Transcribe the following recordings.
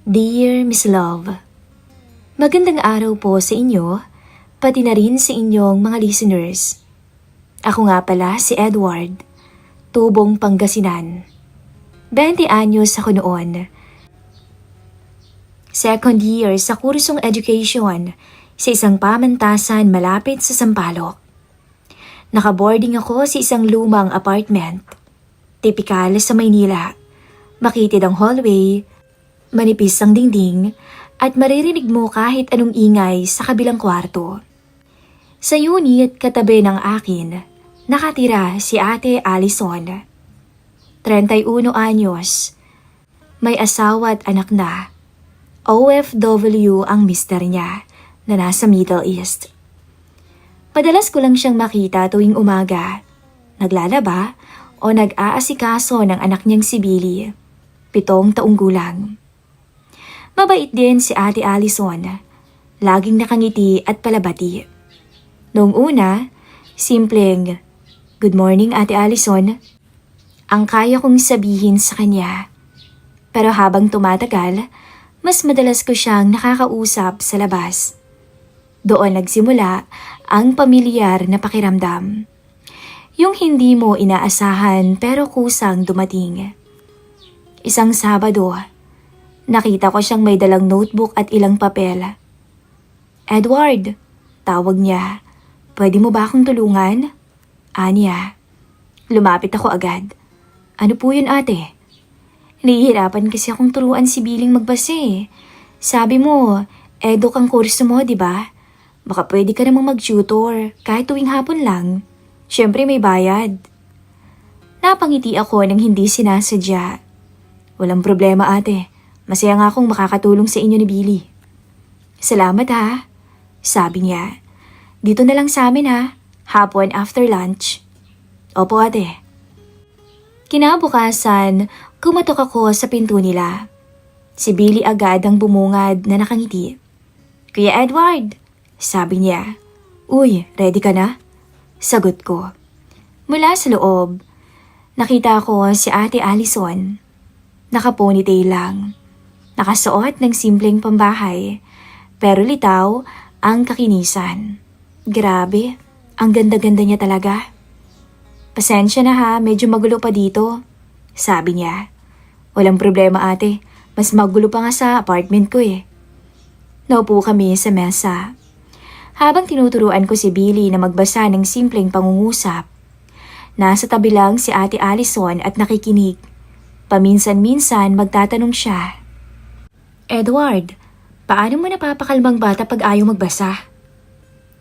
Dear Miss Love, magandang araw po sa inyo, pati na rin sa inyong mga listeners. Ako nga pala si Edward, tubong Pangasinan. 20 anyos ako noon. Second year sa kursong education sa isang pamantasan malapit sa Sampaloc. Nakaboarding ako sa isang lumang apartment. Tipikal sa Maynila, makitid ang hallway, manipis ang dingding, at maririnig mo kahit anong ingay sa kabilang kwarto. Sa unit katabi ng akin, nakatira si Ate Alison. 31 anyos, may asawa at anak na. OFW ang mister niya na nasa Middle East. Madalas ko lang siyang makita tuwing umaga, naglalaba o nag-aasikaso ng anak niyang si Billy, 7 taong gulang. Mabait din si Ate Alison, laging nakangiti at palabati. Noong una, simpleng, "Good morning Ate Alison," ang kaya kong sabihin sa kanya. Pero habang tumatagal, mas madalas ko siyang nakakausap sa labas. Doon nagsimula ang pamilyar na pakiramdam. Yung hindi mo inaasahan pero kusang dumating. Isang Sabado, nakita ko siyang may dalang notebook at ilang papel. "Edward," tawag niya, "pwede mo ba akong tulungan?" Anya. Lumapit ako agad. "Ano po yun ate?" "Nahihirapan kasi akong turuan si Biling magbasa eh. Sabi mo, eduk ang kurso mo, di ba? Baka pwede ka namang mag-tutor kahit tuwing hapon lang. Siyempre may bayad." Napangiti ako nang hindi sinasadya. "Walang problema ate. Masaya nga akong makakatulong sa inyo ni Billy." "Salamat ha," sabi niya. "Dito na lang sa amin ha, hapon after lunch." "Opo ate." Kinabukasan, kumatok ako sa pinto nila. Si Billy agad ang bumungad na nakangiti. "Kuya Edward," sabi niya. "Uy, ready ka na?" Sagot ko. Mula sa loob, nakita ko si Ate Alison. Naka-ponytail lang. Nakasuot ng simpleng pambahay, pero litaw ang kakinisan. Grabe, ang ganda-ganda niya talaga. "Pasensya na ha, medyo magulo pa dito," sabi niya. "Walang problema ate, mas magulo pa nga sa apartment ko eh." Naupo kami sa mesa. Habang tinuturuan ko si Billy na magbasa ng simpleng pangungusap, nasa tabi lang si Ate Alison at nakikinig. Paminsan-minsan magtatanong siya. "Edward, paano mo napapakalmang bata pag ayaw magbasa?"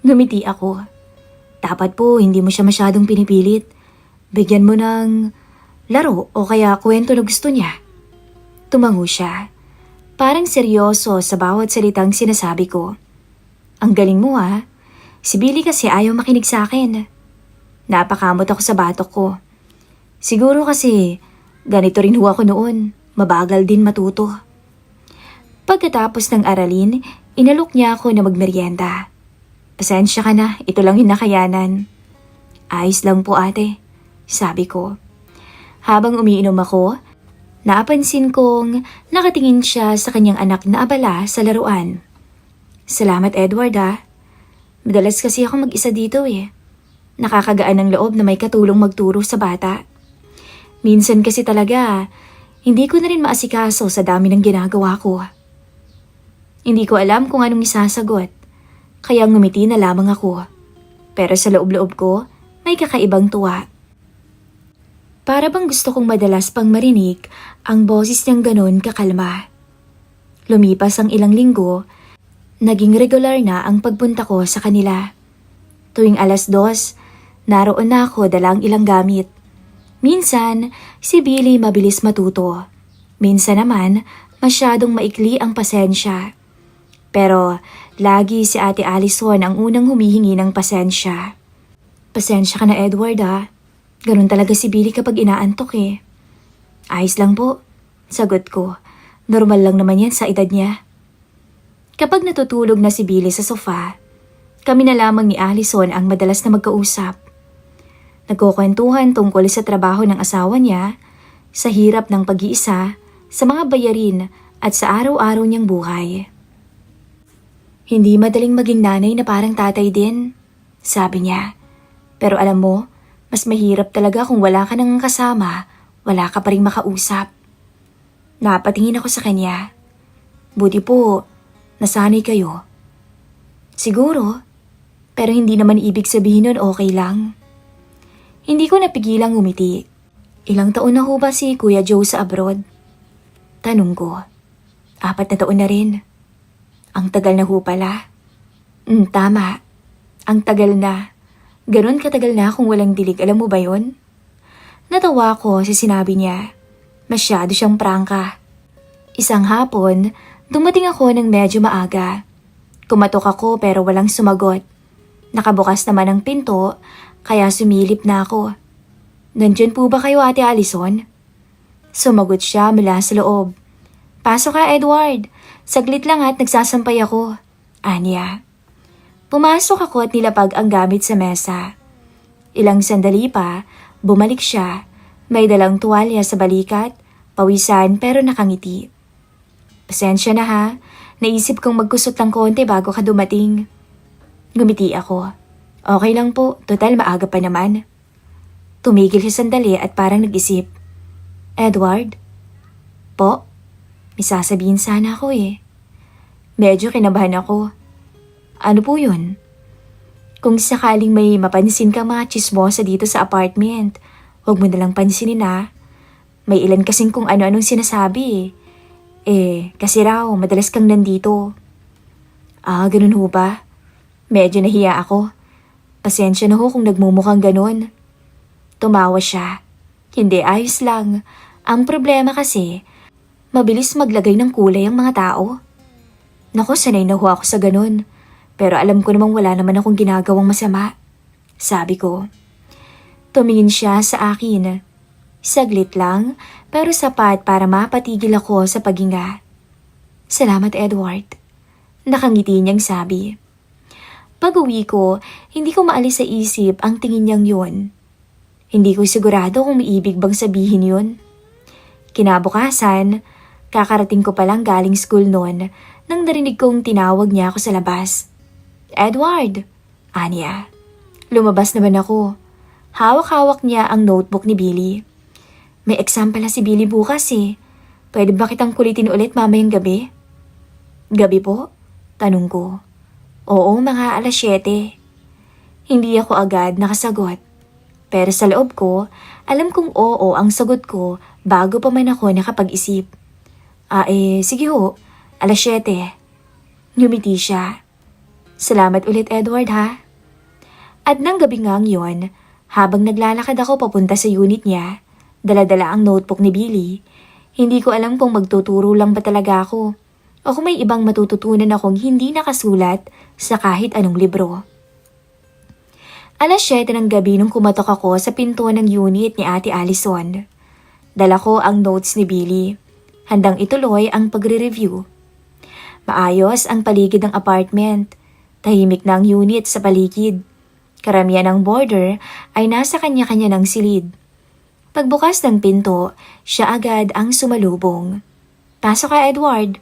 Ngumiti ako. "Dapat po hindi mo siya masyadong pinipilit. Bigyan mo ng laro o kaya kwento na gusto niya." Tumango siya. Parang seryoso sa bawat salitang sinasabi ko. "Ang galing mo ha. Si Billy kasi ayaw makinig sa akin." Napakamot ako sa batok ko. Siguro kasi ganito rin ho ako noon. Mabagal din matuto. Pagkatapos ng aralin, inalok niya ako na magmeryenda. "Pasensya ka na, ito lang yung nakayanan." "Ayos lang po ate," sabi ko. Habang umiinom ako, napansin kong nakatingin siya sa kanyang anak na abala sa laruan. "Salamat Edward ha. Madalas kasi ako mag-isa dito eh. Nakakagaan ng loob na may katulong magturo sa bata. Minsan kasi talaga, hindi ko na rin maasikaso sa dami ng ginagawa ko." Hindi ko alam kung anong isasagot, kaya ngumiti na lamang ako. Pero sa loob-loob ko, may kakaibang tuwa. Para bang gusto kong madalas pang marinig ang boses niyang ganon kakalma. Lumipas ang ilang linggo, naging regular na ang pagpunta ko sa kanila. Tuwing 2:00, naroon na ako dalang ilang gamit. Minsan, si Billy mabilis matuto. Minsan naman, masyadong maikli ang pasensya. Pero lagi si Ate Alison ang unang humihingi ng pasensya. "Pasensya ka na Edward ha. Ganun talaga si Billy kapag inaantok eh." "Ayos lang po," sagot ko. "Normal lang naman yan sa edad niya." Kapag natutulog na si Billy sa sofa, kami na lamang ni Alison ang madalas na magkausap. Nagkukwentuhan tungkol sa trabaho ng asawa niya, sa hirap ng pag-iisa, sa mga bayarin at sa araw-araw niyang buhay. Hindi madaling maging nanay na parang tatay din, sabi niya. Pero alam mo, mas mahirap talaga kung wala ka nang kasama, wala ka pa rin makausap. Napatingin ako sa kanya. Buti po, nasanay kayo. Siguro, pero hindi naman ibig sabihin nun okay lang. Hindi ko napigilang ngumiti. Ilang taon na ho ba si Kuya Joe sa abroad? Tanong ko. 4 na taon na rin. Ang tagal na ho pala. Tama. Ang tagal na. Ganon katagal na kung walang dilig, alam mo ba yon? Natawa ko sa sinabi niya. Masyado siyang prangka. Isang hapon, dumating ako ng medyo maaga. Kumatok ako pero walang sumagot. Nakabukas naman ang pinto, kaya sumilip na ako. Nandiyan po ba kayo, Ate Allison? Sumagot siya mula sa loob. Pasok ka, Edward. Saglit lang at nagsasampay ako. Anya. Pumasok ako at nilapag ang gamit sa mesa. Ilang sandali pa, bumalik siya. May dalang tuwalya sa balikat, pawisan pero nakangiti. Pasensya na ha, naisip kong magkusot ng konti bago ka dumating. Gumiti ako. Okay lang po, total maaga pa naman. Tumigil siya sandali at parang nag-isip. Edward? Po? May sasabihin sana ako eh. Medyo kinabahan ako. Ano po yun? Kung sakaling may mapansin kang mga chismosa dito sa apartment, huwag mo nalang pansinin ha. May ilan kasing kung ano-anong sinasabi eh. Kasi raw, madalas kang nandito. Ganun ho ba? Medyo nahiya ako. Pasensya na ho kung nagmumukhang ganun. Tumawa siya. Hindi, ayos lang. Ang problema kasi, mabilis maglagay ng kulay ang mga tao. Naku, sanay na ho ako sa ganun. Pero alam ko namang wala naman akong ginagawang masama. Sabi ko. Tumingin siya sa akin. Saglit lang, pero sapat para mapatigil ako sa paghinga. Salamat, Edward. Nakangiti niyang sabi. Pag-uwi ko, hindi ko maalis sa isip ang tingin niyang yun. Hindi ko sigurado kung may ibig bang sabihin yun. Kinabukasan, kakarating ko palang galing school noon nang narinig kong tinawag niya ako sa labas. Edward! Anya. Lumabas naman ako. Hawak-hawak niya ang notebook ni Billy. May exam pala si Billy bukas eh. Pwede ba kitang kulitin ulit mamayang gabi? Gabi po? Tanong ko. Oo, mga 7:00. Hindi ako agad nakasagot. Pero sa loob ko, alam kong oo ang sagot ko bago pa man ako nakapag-isip. Sige ho, 7:00. Ngumiti siya. Salamat ulit, Edward ha. At nang gabi ngang yon, habang naglalakad ako papunta sa unit niya, dala-dala ang notebook ni Billy, hindi ko alam kung magtuturo lang ba talaga ako o kung may ibang matututunan akong hindi nakasulat sa kahit anong libro. 7:00 ng gabi nung kumatok ako sa pinto ng unit ni Ate Allison. Dala ko ang notes ni Billy. Handang ituloy ang pagre-review. Maayos ang paligid ng apartment. Tahimik na ang unit sa paligid. Karamihan ng border ay nasa kanya-kanya ng silid. Pagbukas ng pinto, siya agad ang sumalubong. Pasok ka, Edward.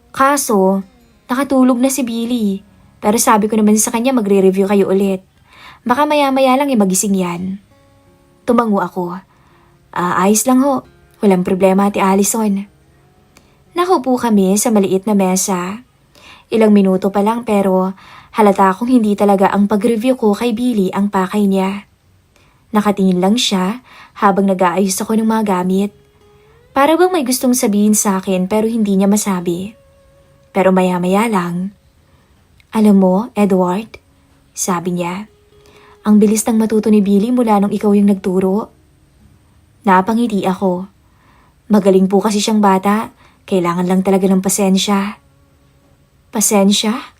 Kaso, nakatulog na si Billy. Pero sabi ko naman sa kanya magre-review kayo ulit. Baka maya-maya lang magising yan. Tumango ako. Ayos lang ho. Walang problema, Ate Allison. Nakaupo kami sa maliit na mesa. Ilang minuto pa lang pero halata akong hindi talaga ang pag-review ko kay Billy ang pakay niya. Nakatingin lang siya habang nag-aayos ako ng mga gamit. Para bang may gustong sabihin sa akin pero hindi niya masabi. Pero maya-maya lang. Alam mo, Edward, sabi niya, ang bilis ng matuto ni Billy mula nung ikaw yung nagturo. Napangiti ako. Magaling po kasi siyang bata, kailangan lang talaga ng pasensya. Pasensya?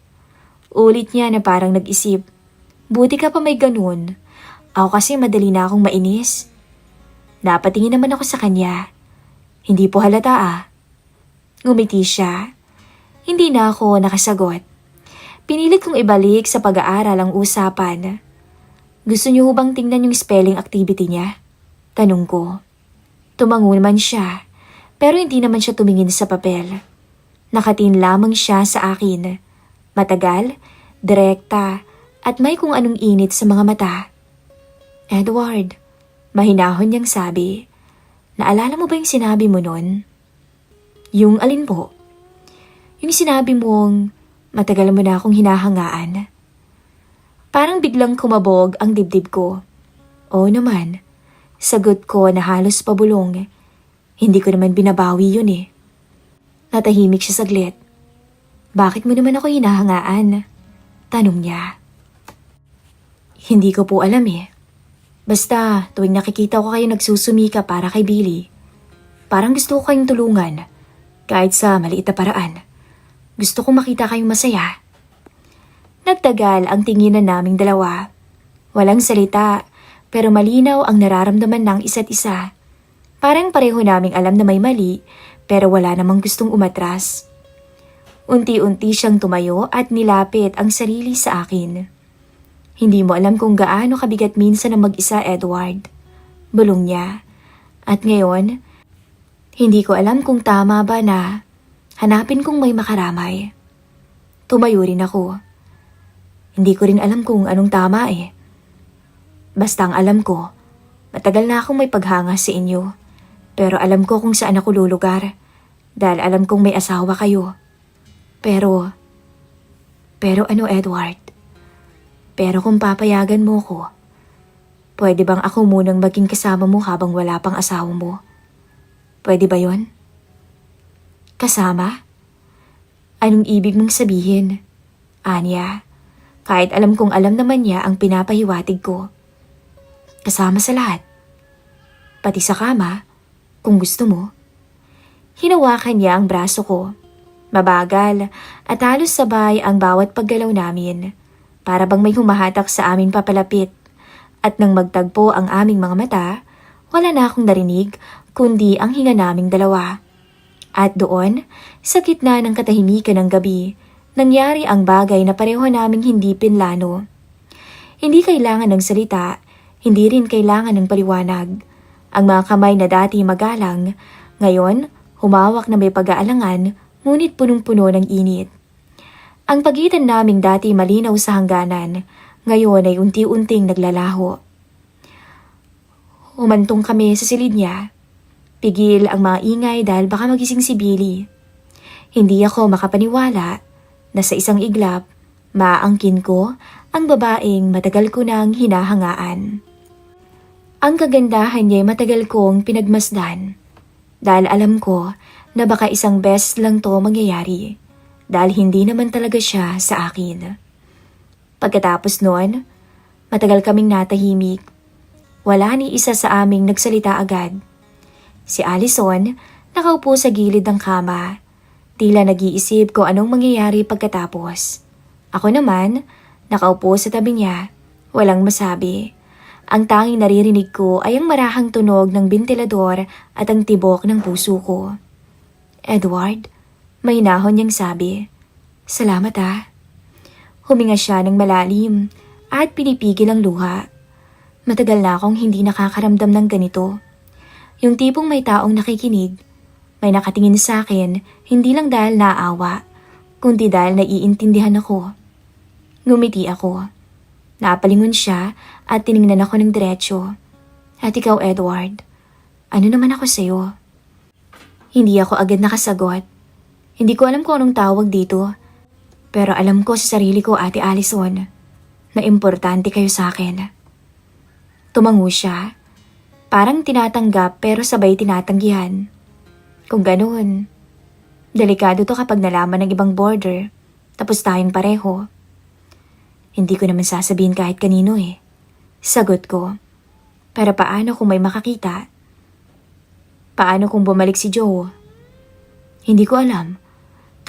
Ulit niya na parang nag-isip. Buti ka pa may ganun. Ako kasi madali na akong mainis. Napatingin naman ako sa kanya. Hindi po halata Ngumiti siya. Hindi na ako nakasagot. Pinilit kong ibalik sa pag-aaral ang usapan. Gusto niyo bang tingnan yung spelling activity niya? Tanong ko. Tumango naman siya, pero hindi naman siya tumingin sa papel. Nakatin lamang siya sa akin. Matagal, direkta, at may kung anong init sa mga mata. Edward, mahinahon niyang sabi. Naalala mo ba yung sinabi mo nun? Yung alin po? Yung sinabi mong matagal mo na akong hinahangaan. Parang biglang kumabog ang dibdib ko. Oo naman, sagot ko na halos pabulong. Hindi ko naman binabawi yun eh. Natahimik siya saglit. Bakit mo naman ako hinahangaan? Tanong niya. Hindi ko po alam eh. Basta tuwing nakikita ko kayo nagsusumika para kay Billy, parang gusto ko kayong tulungan, kahit sa maliit na paraan. Gusto kong makita kayong masaya. Nagtagal ang tinginan naming dalawa. Walang salita, pero malinaw ang nararamdaman ng isa't isa. Parang pareho naming alam na may mali, pero wala namang gustong umatras. Unti-unti siyang tumayo at nilapit ang sarili sa akin. Hindi mo alam kung gaano kabigat minsan ang mag-isa, Edward. Bulong niya. At ngayon, hindi ko alam kung tama ba na hanapin kong may makaramay. Tumayo rin ako. Hindi ko rin alam kung anong tama eh. Basta ang alam ko, matagal na akong may paghanga sa inyo. Pero alam ko kung saan ako lulugar. Dahil alam kong may asawa kayo. Pero ano, Edward? Pero kung papayagan mo ko, pwede bang ako munang maging kasama mo habang wala pang asawa mo? Pwede ba yon? Kasama? Anong ibig mong sabihin? Anya, kahit alam kong alam naman niya ang pinapahiwatig ko. Kasama sa lahat. Pati sa kama, kung gusto mo. Hinawakan niya ang braso ko. Mabagal at halos sabay ang bawat paggalaw namin. Para bang may humahatak sa amin papalapit. At nang magtagpo ang aming mga mata, wala na akong narinig kundi ang hinga naming dalawa. At doon, sa gitna ng katahimikan ng gabi, nangyari ang bagay na pareho naming hindi pinlano. Hindi kailangan ng salita, hindi rin kailangan ng paliwanag. Ang mga kamay na dati magalang, ngayon humawak na may pag-aalangan ngunit punong-puno ng init. Ang pagitan naming dati malinaw sa hangganan, ngayon ay unti-unting naglalaho. Umantong kami sa silid niya. Pigil ang mga ingay dahil baka magising si Billy. Hindi ako makapaniwala na sa isang iglap, maaangkin ko ang babaeng matagal ko nang hinahangaan. Ang kagandahan niya ay matagal kong pinagmasdan dahil alam ko na baka isang beses lang to mangyayari. Dahil hindi naman talaga siya sa akin. Pagkatapos noon, matagal kaming natahimik. Wala ni isa sa aming nagsalita agad. Si Allison nakaupo sa gilid ng kama. Tila nag-iisip kung anong mangyayari pagkatapos. Ako naman, nakaupo sa tabi niya. Walang masabi. Ang tanging naririnig ko ay ang marahang tunog ng bentilador at ang tibok ng puso ko. Edward, may nahon niyang sabi. Salamat ah. Huminga siya ng malalim at pinipigil ang luha. Matagal na akong hindi nakakaramdam ng ganito. Yung tipong may taong nakikinig, may nakatingin sa akin, hindi lang dahil naawa, kundi dahil naiintindihan ako. Ngumiti ako. Napalingon siya at tiningnan ako ng diretsyo. At ikaw, Edward, ano naman ako sa'yo? Hindi ako agad nakasagot. Hindi ko alam kung anong tawag dito. Pero alam ko sa sarili ko, Ate Allison, na importante kayo sa akin. Tumango siya. Parang tinatanggap pero sabay tinatanggihan. Kung ganoon, delikado to kapag nalaman ng ibang border, tapos tayong pareho. Hindi ko naman sasabihin kahit kanino eh. Sagot ko. Pero paano kung may makakita? Paano kung bumalik si Joe? Hindi ko alam.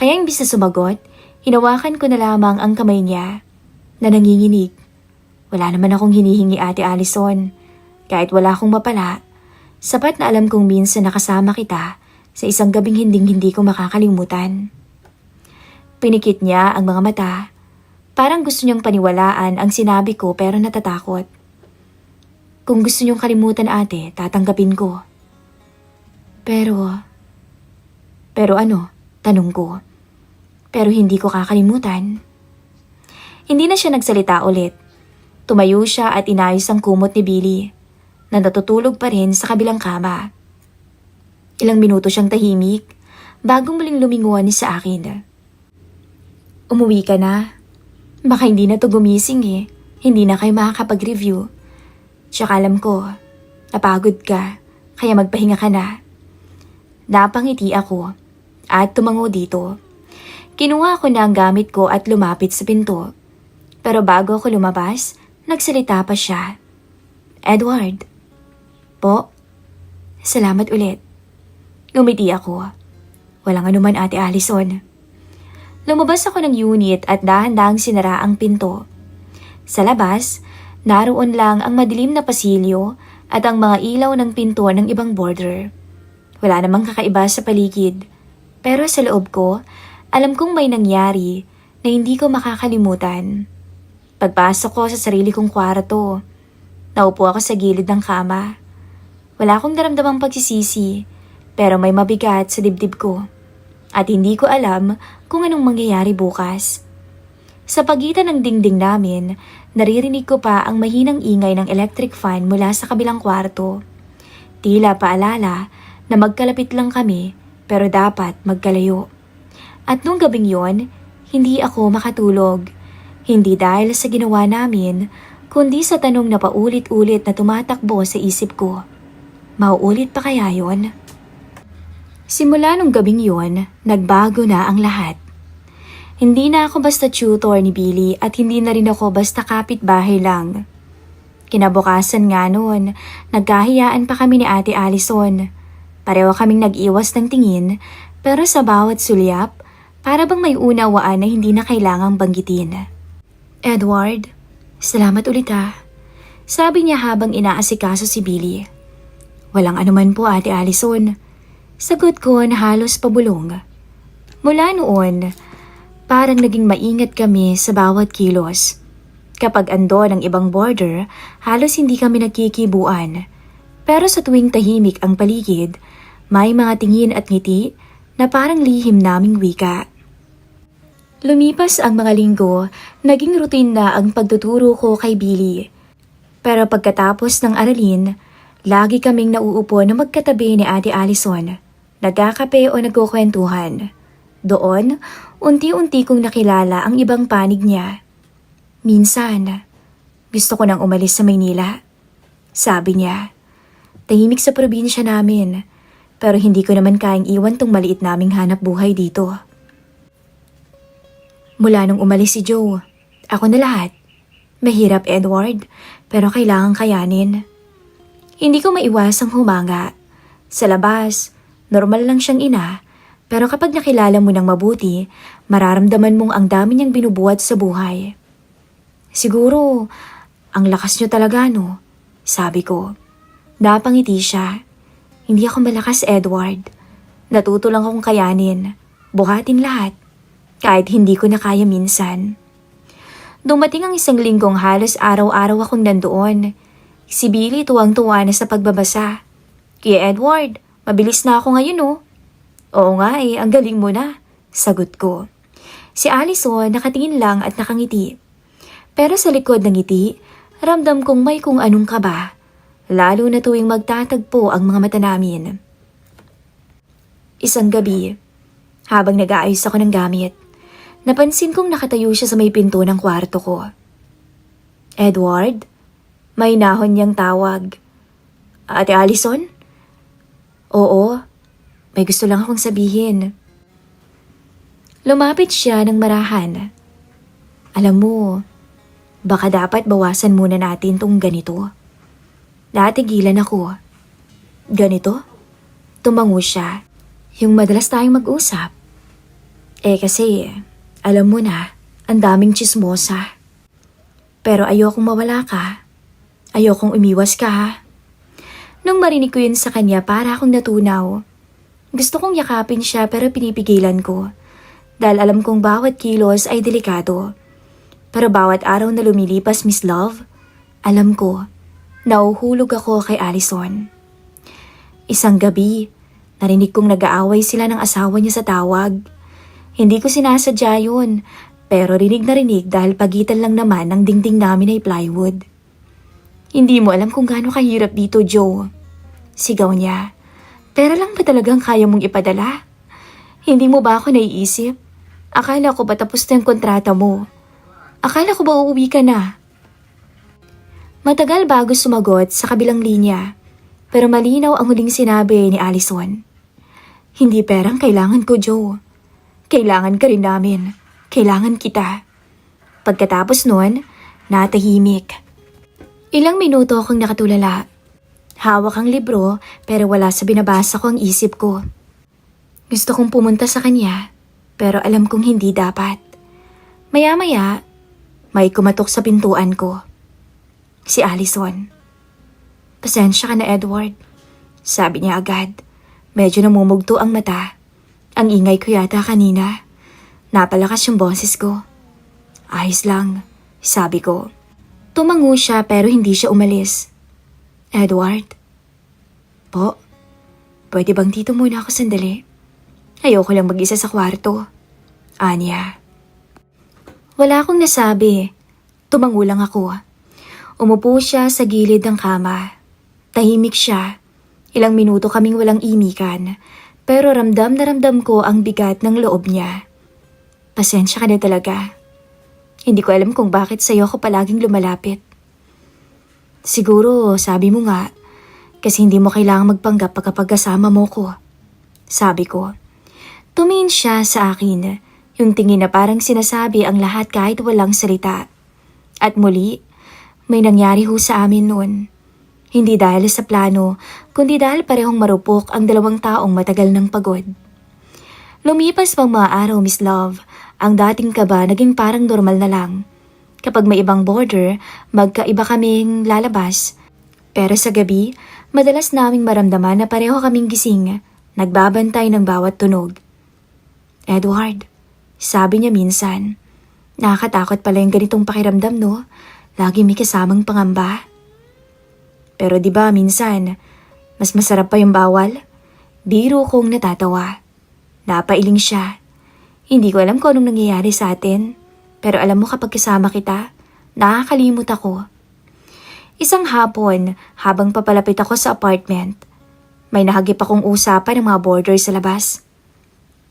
Kaya imbis na sumagot, hinawakan ko na lamang ang kamay niya na nanginginig. Wala naman akong hinihingi, Ate Allison. Kahit wala akong mapala, sapat na alam kong minsan nakasama kita sa isang gabing hinding-hindi ko makakalimutan. Pinikit niya ang mga mata. Parang gusto niyang paniwalaan ang sinabi ko pero natatakot. Kung gusto niyong kalimutan, ate, tatanggapin ko. Pero ano? Tanong ko. pero hindi ko kakalimutan. Hindi na siya nagsalita ulit. Tumayo siya at inayos ang kumot ni Billy na natutulog pa rin sa kabilang kama. Ilang minuto siyang tahimik bago muling lumingon sa akin. Umuwi ka na. Baka hindi na to gumising eh. Hindi na kayo makakapag-review. Tsaka alam ko, napagod ka, kaya magpahinga ka na. Napangiti ako at tumango dito. Kinuha ko na ang gamit ko at lumapit sa pinto. Pero bago ako lumabas, nagsalita pa siya. Edward. Po? Salamat ulit. Ngumiti ako. Walang anuman, Ate Allison. Lumabas ako ng unit at dahan-dahang sinara ang pinto. Sa labas, naroon lang ang madilim na pasilyo at ang mga ilaw ng pinto ng ibang border. Wala namang kakaiba sa paligid. Pero sa loob ko, alam kong may nangyari na hindi ko makakalimutan. Pagpasok ko sa sarili kong kwarto, naupo ako sa gilid ng kama. Wala akong naramdamang pagsisisi, pero may mabigat sa dibdib ko. At hindi ko alam kung anong mangyayari bukas. Sa pagitan ng dingding namin, naririnig ko pa ang mahinang ingay ng electric fan mula sa kabilang kwarto. Tila paalala na magkalapit lang kami pero dapat magkalayo. At nung gabing yon, hindi ako makatulog. Hindi dahil sa ginawa namin, kundi sa tanong na paulit-ulit na tumatakbo sa isip ko. Mauulit pa kaya yon? Simula nung gabing yon, nagbago na ang lahat. Hindi na ako basta tutor ni Billy at hindi na rin ako basta kapitbahay lang. Kinabukasan nga noon, nagkahiyaan pa kami ni Ate Allison. Pareho kaming nag-iwas ng tingin, pero sa bawat sulyap, para bang may unawaan na hindi na kailangang banggitin. Edward, salamat ulit ha. Sabi niya habang inaasikaso si Billy. Walang anuman po, Ate Allison. Sagot ko na halos pabulong. Mula noon, parang naging maingat kami sa bawat kilos. Kapag ando ng ibang border, halos hindi kami nagkikibuan. Pero sa tuwing tahimik ang paligid, may mga tingin at ngiti na parang lihim naming wika. Lumipas ang mga linggo, naging routine na ang pagtuturo ko kay Billy. Pero pagkatapos ng aralin, lagi kaming nauupo na magkatabi ni Ate Allison. Nagkakape o nagkukwentuhan. Doon, unti-unti kong nakilala ang ibang panig niya. Minsan, gusto ko nang umalis sa Maynila. Sabi niya, tahimik sa probinsya namin, pero hindi ko naman kayang iwan tong maliit naming hanap buhay dito. Mula nung umalis si Joe, ako na lahat. Mahirap, Edward, pero kailangang kayanin. Hindi ko maiwasang humanga. Sa labas, normal lang siyang ina, pero kapag nakilala mo ng mabuti, mararamdaman mong ang dami niyang binubuhat sa buhay. Siguro, ang lakas niyo talaga, no? Sabi ko. Napangiti siya. Hindi ako malakas, Edward. Natuto lang akong kayanin. Buhatin lahat. Kahit hindi ko na kaya minsan. Dumating ang isang linggong halos araw-araw akong nandoon. Si Billy tuwang-tuwa na sa pagbabasa. Kaya Edward, mabilis na ako ngayon, oh. Oo nga eh, ang galing mo na. Sagot ko. Si Allison nakatingin lang at nakangiti. Pero sa likod ng ngiti, ramdam kong may kung anong kaba. Lalo na tuwing magtatagpo ang mga mata namin. Isang gabi, habang nag-aayos ako ng gamit, napansin kong nakatayo siya sa may pinto ng kwarto ko. Edward? May nahon niyang tawag. Ate Allison? Oo, may gusto lang akong sabihin. Lumapit siya ng marahan. Alam mo, baka dapat bawasan muna natin tong ganito. Natigilan ako. Ganito? Tumango siya. Yung madalas tayong mag-usap. Kasi, alam mo na, ang daming tsismosa. Pero ayokong mawala ka. Ayokong umiwas ka ha. Nung marinig ko yun sa kanya para akong natunaw. Gusto kong yakapin siya pero pinipigilan ko. Dahil alam kong bawat kilos ay delikado. Pero bawat araw na lumilipas, Miss Love, alam ko, nauhulog ako kay Allison. Isang gabi, narinig kong nag-aaway sila ng asawa niya sa tawag. Hindi ko sinasadya yun, pero rinig na rinig dahil pagitan lang naman ng dingding namin ay plywood. Hindi mo alam kung gaano kahirap dito, Joe. Sigaw niya. Pera lang ba talagang kaya mong ipadala? Hindi mo ba ako naiisip? Akala ko ba tapos na yung kontrata mo? Akala ko ba uuwi ka na? Matagal bago sumagot sa kabilang linya, pero malinaw ang huling sinabi ni Allison. Hindi perang kailangan ko, Joe. Kailangan ka rin namin. Kailangan kita. Pagkatapos nun, natahimik. Ilang minuto akong nakatulala. Hawak ang libro pero wala sa binabasa ko ang isip ko. Gusto kong pumunta sa kanya pero alam kong hindi dapat. Maya-maya, may kumatok sa pintuan ko. Si Allison. Pasensya ka na, Edward. Sabi niya agad. Medyo namumugto ang mata. Ang ingay ko yata kanina. Napalakas yung boses ko. Ayos lang, sabi ko. Tumango siya pero hindi siya umalis. Edward? Po? Pwede bang dito muna ako sandali? Ayoko lang mag-isa sa kwarto. Anya. Wala akong nasabi. Tumango lang ako. Umupo siya sa gilid ng kama. Tahimik siya. Ilang minuto kaming walang imikan, pero ramdam na ramdam ko ang bigat ng loob niya. Pasensya ka na talaga. Hindi ko alam kung bakit sa'yo ako palaging lumalapit. Siguro, sabi mo nga, kasi hindi mo kailangang magpanggap pagkapag kasama mo ko. Sabi ko. Tumingin siya sa akin, yung tingin na parang sinasabi ang lahat kahit walang salita. At muli, may nangyari ho sa amin noon. Hindi dahil sa plano, kundi dahil parehong marupok ang dalawang taong matagal ng pagod. Lumipas pang mga araw, Miss Love, ang dating kaba naging parang normal na lang. Kapag may ibang border, magkaiba kaming lalabas. Pero sa gabi, madalas naming maramdaman na pareho kaming gising, nagbabantay ng bawat tunog. Edward, sabi niya minsan, nakakatakot pala yung ganitong pakiramdam, no? Lagi may kasamang pangamba. Pero di ba minsan, mas masarap pa yung bawal? Biro kong natatawa. Napailing siya. Hindi ko alam kung anong nangyayari sa atin. Pero alam mo kapag kasama kita, nakakalimot ako. Isang hapon, habang papalapit ako sa apartment, may nahagip akong usapan ng mga boarder sa labas.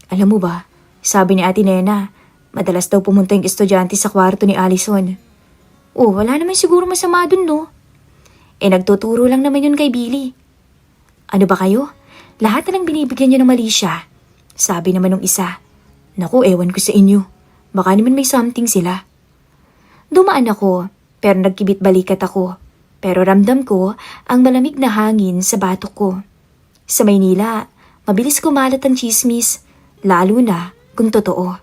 Alam mo ba, sabi ni Ate Nena, madalas daw pumunta yung estudyante sa kwarto ni Allison. Oh, wala naman siguro masama dun, no? Nagtuturo lang naman yun kay Billy. Ano ba kayo? Lahat na lang binibigyan niyo ng mali siya. Sabi naman ng isa. Naku, ewan ko sa inyo. Baka naman may something sila. Dumaan ako, pero nagkibit balikat ako. Pero ramdam ko ang malamig na hangin sa batok ko. Sa Maynila, mabilis kumalat ang chismis, lalo na kung totoo.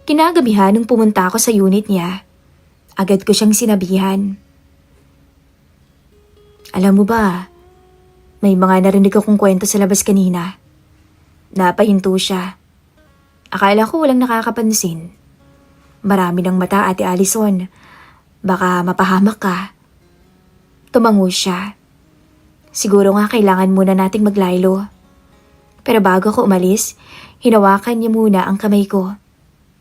Kinagabihan nung pumunta ako sa unit niya, agad ko siyang sinabihan. Alam mo ba, may mga narinig akong kwento sa labas kanina. Napahinto siya. Akala ko walang nakakapansin. Marami ng mata, Ate Allison. Baka mapahamak ka. Tumango siya. Siguro nga kailangan muna nating maglaylo. Pero bago ko umalis, hinawakan niya muna ang kamay ko.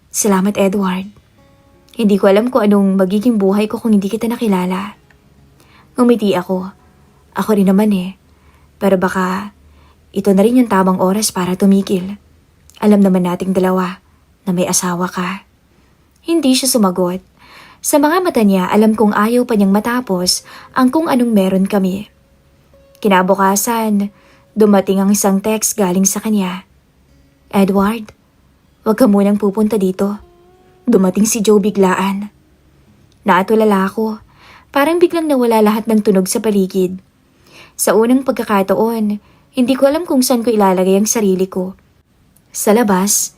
Salamat, Edward. Hindi ko alam kung anong magiging buhay ko kung hindi kita nakilala. Ngumiti ako. Ako rin naman Pero baka ito na rin yung tamang oras para tumigil. Alam naman nating dalawa na may asawa ka. Hindi siya sumagot. Sa mga mata niya, alam kong ayaw pa niyang matapos ang kung anong meron kami. Kinabukasan, dumating ang isang text galing sa kanya. Edward, huwag ka munang pupunta dito. Dumating si Joe biglaan. Naatulala ako. Parang biglang nawala lahat ng tunog sa paligid. Sa unang pagkakataon, hindi ko alam kung saan ko ilalagay ang sarili ko. Sa labas,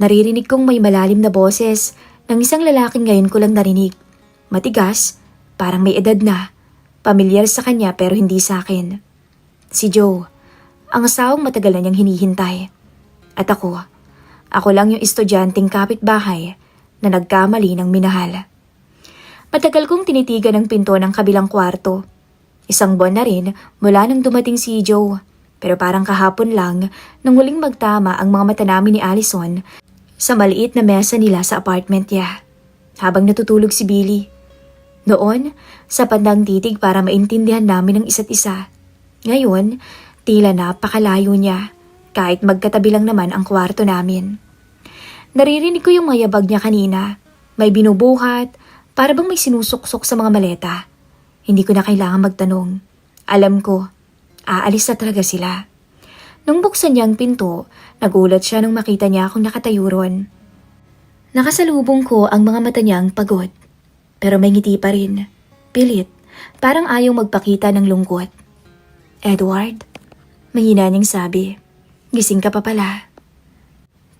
naririnig kong may malalim na boses ng isang lalaking ngayon ko lang narinig. Matigas, parang may edad na. Pamilyar sa kanya pero hindi sa akin. Si Joe, ang asawang matagal na niyang hinihintay. At ako lang yung estudyanteng kapitbahay na nagkamali ng minahal. Matagal kong tinitigan ang pinto ng kabilang kwarto. Isang buwan na rin mula nang dumating si Joe. Pero parang kahapon lang nang huling magtama ang mga mata namin ni Allison sa maliit na mesa nila sa apartment niya habang natutulog si Billy. Noon, sa pandang titig para maintindihan namin ang isa't isa. Ngayon, tila napakalayo niya kahit magkatabi lang naman ang kwarto namin. Naririnig ko yung mayabag niya kanina. May binubuhat, para bang may sinusuksok sa mga maleta. Hindi ko na kailangan magtanong. Alam ko, aalis na talaga sila. Nung buksan niya ang pinto, nagulat siya nung makita niya akong nakatayo ron. Nakasalubong ko ang mga mata niyang pagod. Pero may ngiti pa rin. Pilit, parang ayaw magpakita ng lungkot. Edward, mahina niyang sabi. Gising ka pa pala.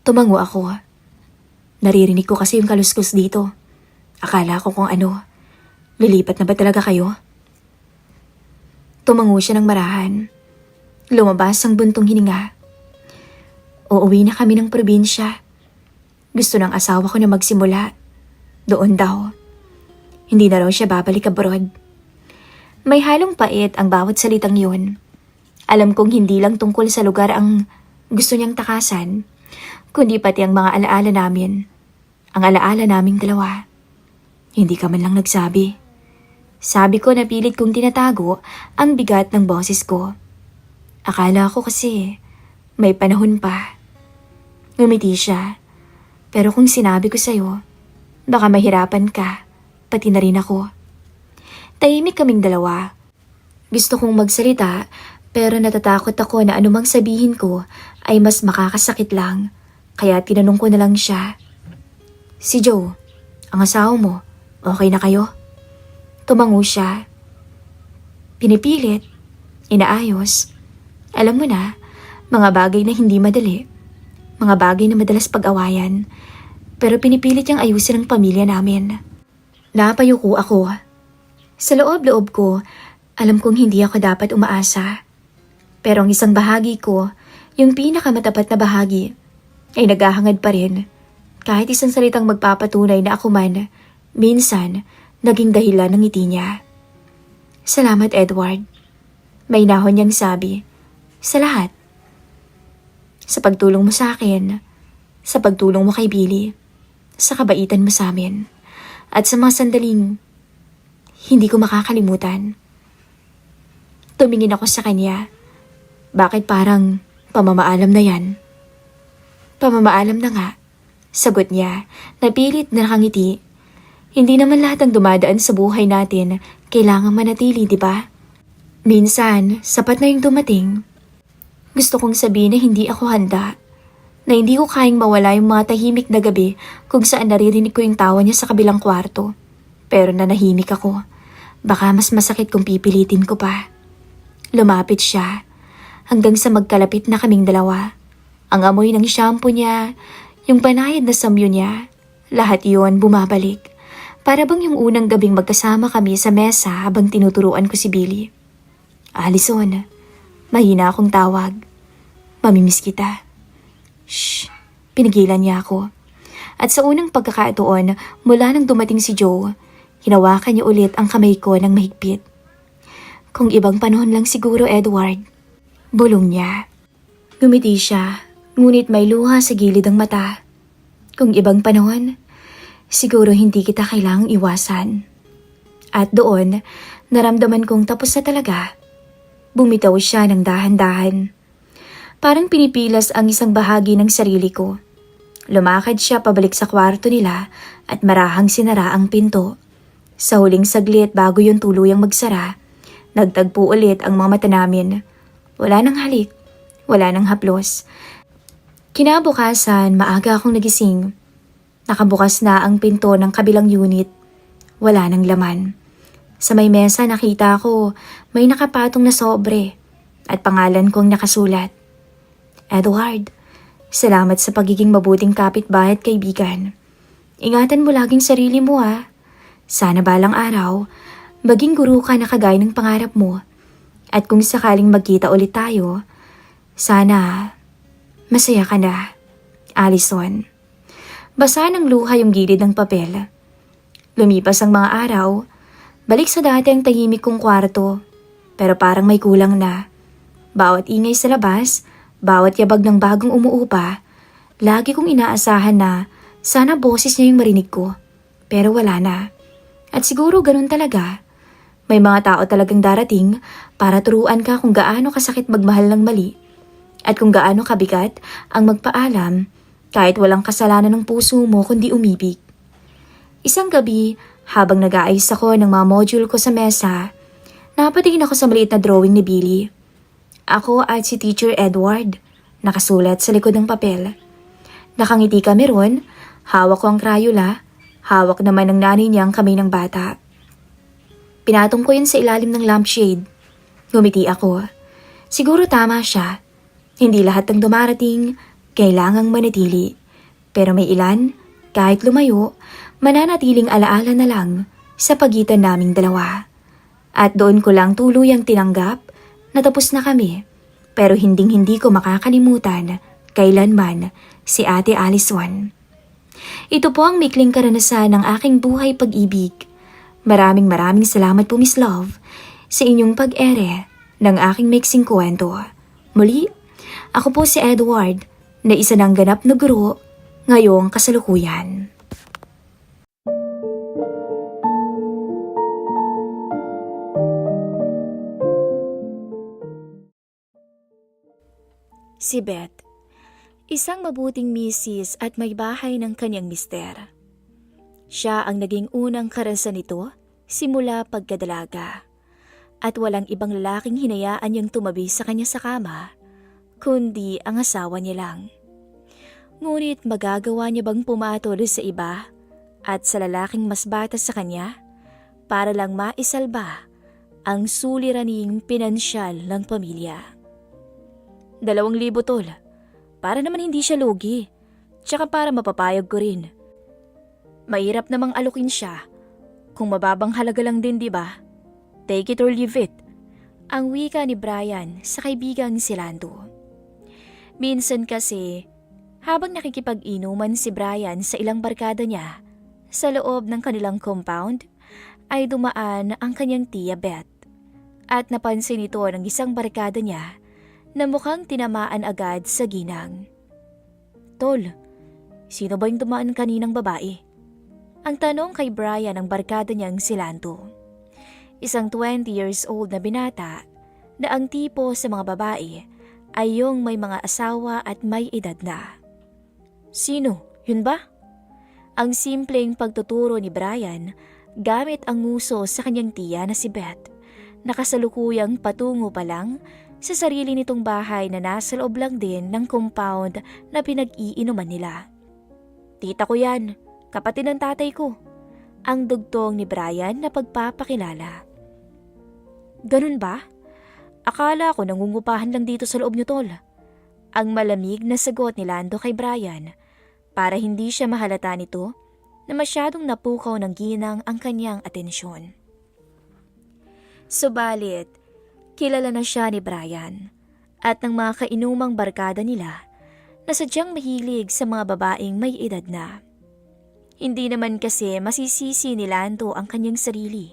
Tumango ako. Naririnig ko kasi yung kaluskos dito. Akala ko kung ano. Lilipat na ba talaga kayo? Tumango siya ng marahan. Lumabas ang buntong hininga. Uuwi na kami ng probinsya. Gusto ng asawa ko na magsimula. Doon daw. Hindi na raw siya babalik abroad. May halong pait ang bawat salitang yun. Alam kong hindi lang tungkol sa lugar ang gusto niyang takasan, kundi pati ang mga alaala namin. Ang alaala naming dalawa. Hindi ka man lang nagsabi. Sabi ko na pilit kong tinatago ang bigat ng boses ko. Akala ko kasi may panahon pa. Ngumiti siya. Pero kung sinabi ko sa'yo, baka mahirapan ka. Pati na rin ako. Tahimik kaming dalawa. Gusto kong magsalita pero natatakot ako na anumang sabihin ko ay mas makakasakit lang. Kaya tinanong ko na lang siya. Si Joe, ang asawa mo, okay na kayo? Tumango siya. Pinipilit, inaayos. Alam mo na, mga bagay na hindi madali. Mga bagay na madalas pag-awayan. Pero pinipilit niyang ayusin ang pamilya namin. Napayuko ako. Sa loob-loob ko, alam kong hindi ako dapat umaasa. Pero ang isang bahagi ko, yung pinakamatapat na bahagi, ay naghahangad pa rin. Kahit isang salitang magpapatunay na ako man, minsan, naging dahilan ng ngiti niya. Salamat, Edward. May nahon niyang sabi. Sa lahat. Sa pagtulong mo sa akin, sa pagtulong mo kay Billy, sa kabaitan mo sa amin. At sa mga sandaling hindi ko makakalimutan. Tumingin ako sa kanya. Bakit parang pamamaalam na yan? Pamamaalam na nga. Sagot niya, napilit na nakangiti. Hindi naman lahat ng dumadaan sa buhay natin kailangan manatili, di ba? Minsan, sapat na yung dumating. Gusto kong sabihin na hindi ako handa. Na hindi ko kayang mawala yung mga tahimik na gabi kung saan naririnig ko yung tawa niya sa kabilang kwarto. Pero nanahimik ako. Baka mas masakit kung pipilitin ko pa. Lumapit siya hanggang sa magkalapit na kaming dalawa. Ang amoy ng shampoo niya, yung banayad na samyo niya, lahat yun bumabalik. Para bang yung unang gabing magkasama kami sa mesa habang tinuturuan ko si Billy. Allison, mahina akong tawag. Mamimiss kita. Shh, pinigilan niya ako. At sa unang pagkakataon, mula nang dumating si Joe, hinawakan niya ulit ang kamay ko ng mahigpit. Kung ibang panahon lang siguro, Edward. Bulong niya. Ngumiti siya, ngunit may luha sa gilid ng mata. Kung ibang panahon, siguro hindi kita kailangang iwasan. At doon, naramdaman kong tapos na talaga. Bumitaw siya ng dahan-dahan. Parang pinipilas ang isang bahagi ng sarili ko. Lumakad siya pabalik sa kwarto nila at marahang sinara ang pinto. Sa huling saglit bago yung tuluyang magsara, nagtagpo ulit ang mga mata namin. Wala nang halik, wala nang haplos. Kinabukasan, maaga akong nagising. Nakabukas na ang pinto ng kabilang unit. Wala nang laman. Sa may mesa nakita ko may nakapatong na sobre at pangalan kong nakasulat. Edward, salamat sa pagiging mabuting kapitbahay at kaibigan. Ingatan mo laging sarili mo ha. Sana balang araw, maging guro ka na kagaya ng pangarap mo. At kung sakaling magkita ulit tayo, sana masaya ka na. Allison. Basa ng luha yung gilid ng papel. Lumipas ang mga araw, balik sa dati ang tahimik kong kwarto. Pero parang may kulang na. Bawat ingay sa labas, bawat yabag ng bagong umuupa, lagi kong inaasahan na sana boses niya yung marinig ko. Pero wala na. At siguro ganun talaga. May mga tao talagang darating para turuan ka kung gaano kasakit magmahal ng mali at kung gaano kabigat ang magpaalam kahit walang kasalanan ng puso mo kundi umibig. Isang gabi, habang nag-aayos ako ng mga module ko sa mesa, napatingin ako sa maliit na drawing ni Billy. Ako at si Teacher Edward, nakasulat sa likod ng papel. Nakangiti kami ron, hawak ko ang Crayola, hawak naman ng nanay niya ang kamay ng bata. Pinatong ko yun sa ilalim ng lampshade. Ngumiti ako. Siguro tama siya. Hindi lahat ng dumarating kailangang manatili. Pero may ilan, kahit lumayo, mananatiling alaala na lang sa pagitan naming dalawa. At doon ko lang tuluyang tinanggap na tapos na kami. Pero hinding-hindi ko makakalimutan kailanman si Ate Alison. Ito po ang mikling karanasan ng aking buhay pag-ibig. Maraming salamat po Miss Love sa inyong pag-ere ng aking mixing kwento. Muli, ako po si Edward na isa ng ganap na guro ngayong kasalukuyan. Si Beth, isang mabuting misis at may bahay ng kanyang mister. Siya ang naging unang karanasan nito simula pagkadalaga at walang ibang lalaking hinayaan niyang tumabi sa kanya sa kama kundi ang asawa niya lang. Ngunit magagawa niya bang pumatol sa iba at sa lalaking mas bata sa kanya para lang maisalba ang suliraning pinansyal ng pamilya? 2,000 tol, para naman hindi siya lugi, tsaka para mapapayag ko rin. Mahirap namang alukin siya. Kung mababang halaga lang din, di ba? Take it or leave it. Ang wika ni Brian sa kaibigang si Lando. Minsan kasi, habang nakikipag-inuman si Brian sa ilang barkada niya sa loob ng kanilang compound, ay dumaan ang kanyang tiya Beth. At napansin ito ng isang barkada niya na mukhang tinamaan agad sa ginang. Tol, sino ba yung dumaan kaninang babae? Ang tanong kay Brian ng barkada niyang si Lando. Isang 20 years old na binata na ang tipo sa mga babae ay yung may mga asawa at may edad na. Sino? Yun ba? Ang simpleng pagtuturo ni Brian gamit ang nguso sa kanyang tiya na si Beth, nakasalukuyang patungo pa lang sa sarili nitong bahay na nasa loob lang din ng compound na pinag-iinuman nila. Tita ko yan. Kapatid ng tatay ko, ang dugtong ni Brian na pagpapakilala. Ganun ba? Akala ko nangungupahan lang dito sa loob niyo, tol. Ang malamig na sagot ni Lando kay Brian para hindi siya mahalata nito na masyadong napukaw ng ginang ang kanyang atensyon. Subalit, kilala na siya ni Brian at ng mga kainumang barkada nila na sadyang mahilig sa mga babaeng may edad na. Hindi naman kasi masisisi ni Lando ang kanyang sarili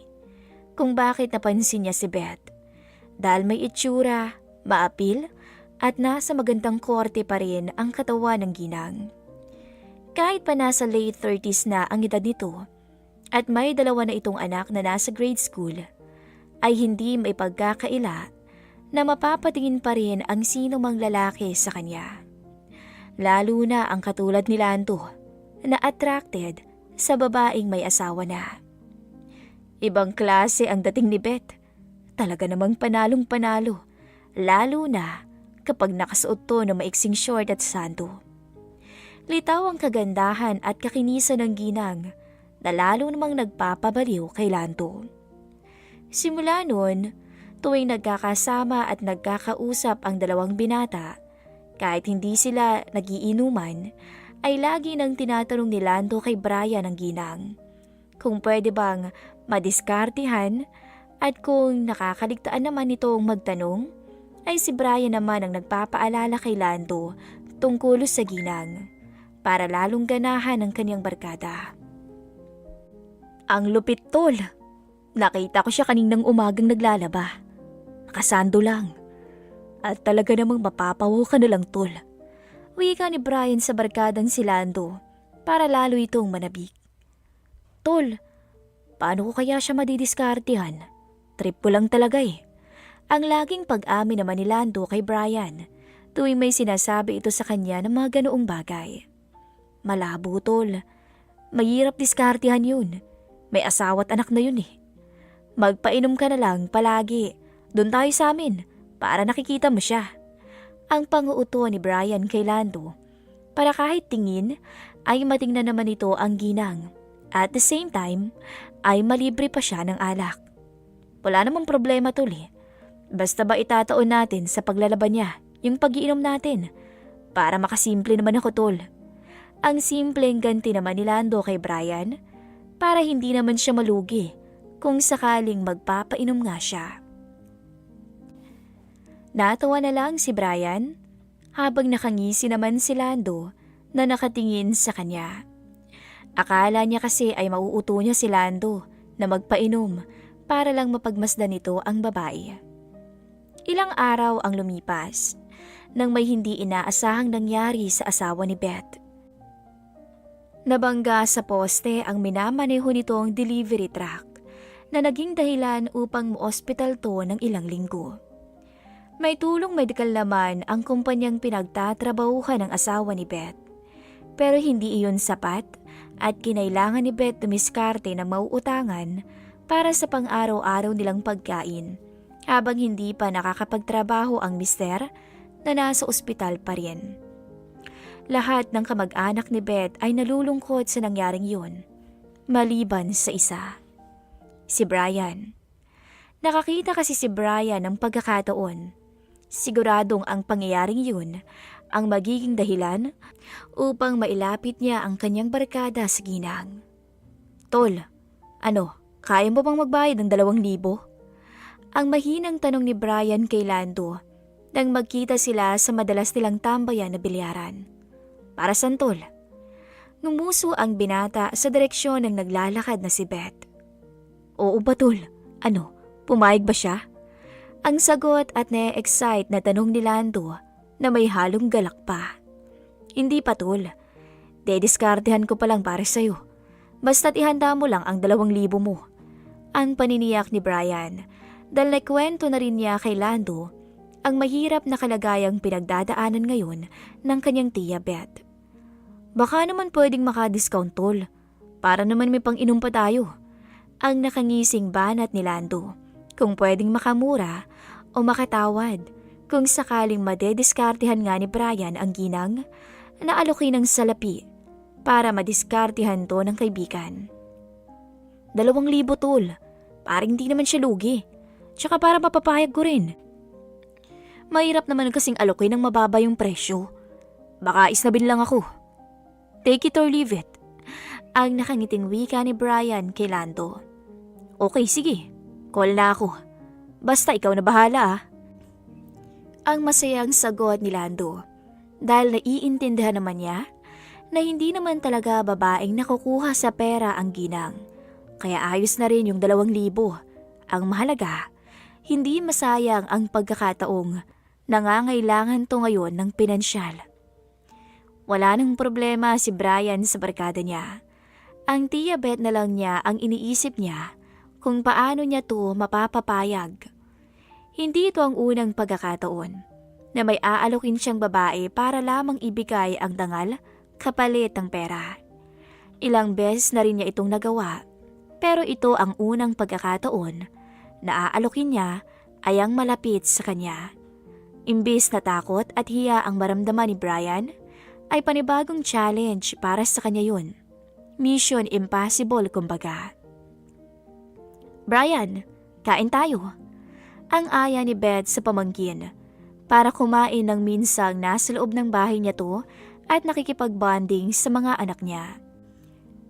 kung bakit napansin niya si Beth dahil may itsura, maapil at nasa magandang korte pa rin ang katawan ng ginang. Kahit pa nasa late 30s na ang edad nito at may 2 na itong anak na nasa grade school, ay hindi may pagkakaila na mapapatingin pa rin ang sino mang lalaki sa kanya. Lalo na ang katulad ni Lando na attracted sa babaeng may asawa na. Ibang klase ang dating ni Beth. Talaga namang panalong-panalo, lalo na kapag nakasuot to ng maiksing short at sando. Litaw ang kagandahan at kakinisan ng ginang na lalo namang nagpapabaliw kay Lando. Simula noon, tuwing nagkakasama at nagkakausap ang dalawang binata, kahit hindi sila nagiinuman, ay lagi nang tinatanong ni Lando kay Brian ang ginang kung pwede bang madiskartihan at kung nakakaligtaan naman itong magtanong, ay si Brian naman ang nagpapaalala kay Lando tungkol sa ginang para lalong ganahan ang kanyang barkada. Ang lupit, tol. Nakita ko siya kaninang umagang naglalaba. Nakasando lang. At talaga namang mapapawo ka na lang, tol. Wika ni Brian sa barkadang si Lando para lalo itong manabik. Tol, paano ko kaya siya madidiskartehan? Trip ko lang talaga eh. Ang laging pag-amin naman ni Lando kay Brian tuwing may sinasabi ito sa kanya ng mga ganoong bagay. Malabo, tol. Mahirap diskartehan yun. May asawa at anak na yun eh. Magpainom ka na lang palagi. Doon tayo sa amin para nakikita mo siya. Ang panguuto ni Brian kay Lando para kahit tingin ay matingnan naman ito ang ginang. At the same time ay malibre pa siya ng alak. Wala namang problema, tol eh. Basta ba itataon natin sa paglalaban niya yung pag-iinom natin para makasimple naman ako, tol. Ang simpleng ganti naman ni Lando kay Brian para hindi naman siya malugi kung sakaling magpapainom nga siya. Natawa na lang si Brian habang nakangisi naman si Lando na nakatingin sa kanya. Akala niya kasi ay mauuto niya si Lando na magpainom para lang mapagmasdan nito ang babae. Ilang araw ang lumipas nang may hindi inaasahang nangyari sa asawa ni Beth. Nabangga sa poste ang minamaneho nitong delivery truck na naging dahilan upang ma-hospital to ng ilang linggo. May tulong medikal naman ang kumpanyang pinagtatrabahuhan ng asawa ni Beth. Pero hindi iyon sapat at kinailangan ni Beth dumiskarte ng mauutangan para sa pang-araw-araw nilang pagkain habang hindi pa nakakapagtrabaho ang mister na nasa ospital pa rin. Lahat ng kamag-anak ni Beth ay nalulungkot sa nangyaring yun, maliban sa isa. Si Brian. Nakakita kasi si Brian ng pagkakataon. Siguradong ang pangyayaring yun ang magiging dahilan upang mailapit niya ang kanyang barkada sa ginang. Tol, kaya mo bang magbayad ng 2,000? Ang mahinang tanong ni Brian kay Lando nang magkita sila sa madalas nilang tambayan na bilyaran. Para saan, tol? Ngumuso ang binata sa direksyon ng naglalakad na si Beth. Oo ba, tol? Pumayag ba siya? Ang sagot at na-excite na tanong ni Lando na may halong galak pa. Hindi pa, tol. Dediskartehan ko pa lang para sa'yo. Basta't ihanda mo lang ang 2,000 mo. Ang paniniyak ni Brian dahil naikwento na rin niya kay Lando ang mahirap na kalagayang pinagdadaanan ngayon ng kanyang tiya Beth. Baka naman pwedeng maka-discount, tol. Para naman may pang-inom pa tayo. Ang nakangising banat ni Lando kung pwedeng makamura o makatawad kung sakaling madediskartehan nga ni Brian ang ginang na alokin ng salapi para madiskartehan to ng kaibigan. 2,000, tol. Parang hindi naman siya lugi. Tsaka para mapapayag ko rin. Mahirap naman kasing alokin ng mababa yung presyo. Baka isnabin lang ako. Take it or leave it. Ang nakangiting wika ni Brian kay Lando. Okay, sige. Call na ako. Basta ikaw na bahala ah. Ang masayang sagot ni Lando dahil naiintindihan naman niya na hindi naman talaga babaeng nakukuha sa pera ang ginang. Kaya ayos na rin yung 2,000. Ang mahalaga, hindi masayang ang pagkakataong nangangailangan to ngayon ng pinansyal. Wala nang problema si Brian sa barkada niya. Ang tiya Beth na lang niya ang iniisip niya kung paano niya to mapapapayag. Hindi ito ang unang pagkakataon na may aalokin siyang babae para lamang ibigay ang dangal kapalit ng pera. Ilang beses na rin niya itong nagawa, pero ito ang unang pagkakataon na aalokin niya ay ang malapit sa kanya. Imbis na takot at hiya ang maramdaman ni Brian, ay panibagong challenge para sa kanya yun. Mission impossible kumbaga. Brian, kain tayo. Ang aya ni Beth sa pamangkin para kumain ng minsang nasa loob ng bahay niya to at nakikipag-bonding sa mga anak niya.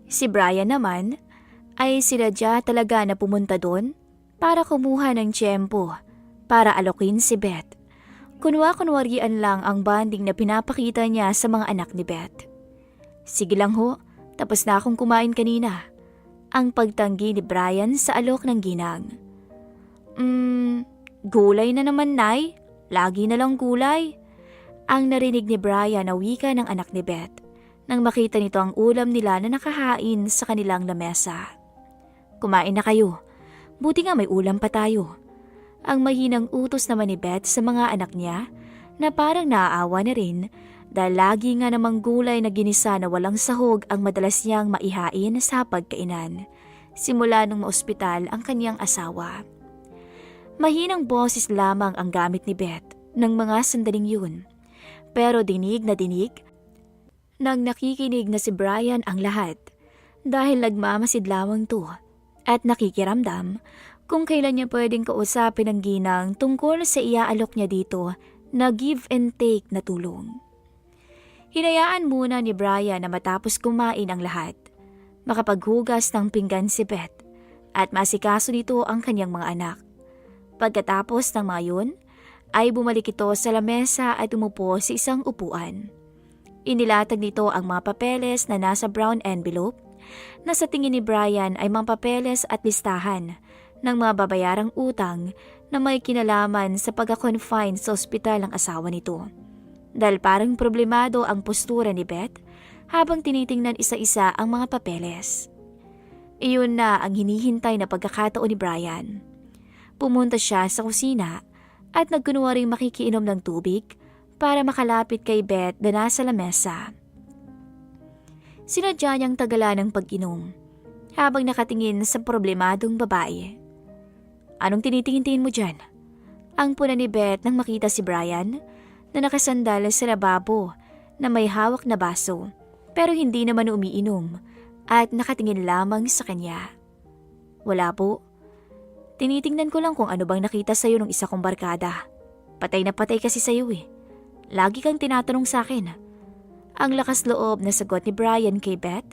Si Brian naman ay sinadya talaga na pumunta doon para kumuha ng tiyempo para alokin si Beth. Kunwa-kunwarian lang ang bonding na pinapakita niya sa mga anak ni Beth. Sige lang ho, tapos na akong kumain kanina. Ang pagtanggi ni Brian sa alok ng ginang. Gulay na naman, Nay. Lagi na lang gulay. Ang narinig ni Brian na wika ng anak ni Beth nang makita nito ang ulam nila na nakahain sa kanilang lamesa. Kumain na kayo. Buti nga may ulam pa tayo. Ang mahinang utos naman ni Beth sa mga anak niya na parang naaawa na rin dahil lagi nga namang gulay na ginisa na walang sahog ang madalas niyang maihain sa pagkainan simula nung maospital ang kaniyang asawa. Mahinang boses lamang ang gamit ni Beth ng mga sandaling yun. Pero dinig na dinig nang nakikinig na si Brian ang lahat dahil nagmamasid lamang to at nakikiramdam kung kailan niya pwedeng kausapin ang ginang tungkol sa iaalok niya dito na give and take na tulong. Hinayaan muna ni Brian na matapos kumain ang lahat, makapaghugas ng pinggan si Beth at masikaso nito ang kanyang mga anak. Pagkatapos ng mga yun, ay bumalik ito sa lamesa at umupo sa isang upuan. Inilatag nito ang mga papeles na nasa brown envelope na sa tingin ni Brian ay mga papeles at listahan ng mga babayarang utang na may kinalaman sa pagka-confine sa ospital ng asawa nito. Dahil parang problemado ang postura ni Beth habang tinitingnan isa-isa ang mga papeles. Iyon na ang hinihintay na pagkakataon ni Brian. Pumunta siya sa kusina at nagkunwaring makikiinom ng tubig para makalapit kay Beth na nasa lamesa. Sinadya niyang tagalan ng pag-inom habang nakatingin sa problemadong babae. Anong tinitingin-tingin mo dyan? Ang puna ni Beth nang makita si Brian na nakasandal sa lababo na may hawak na baso pero hindi naman umiinom at nakatingin lamang sa kanya. Wala po. Tinitingnan ko lang kung ano bang nakita sa'yo ng isa kong barkada. Patay na patay kasi sa'yo eh. Lagi kang tinatanong sa akin. Ang lakas loob na sagot ni Brian kay Beth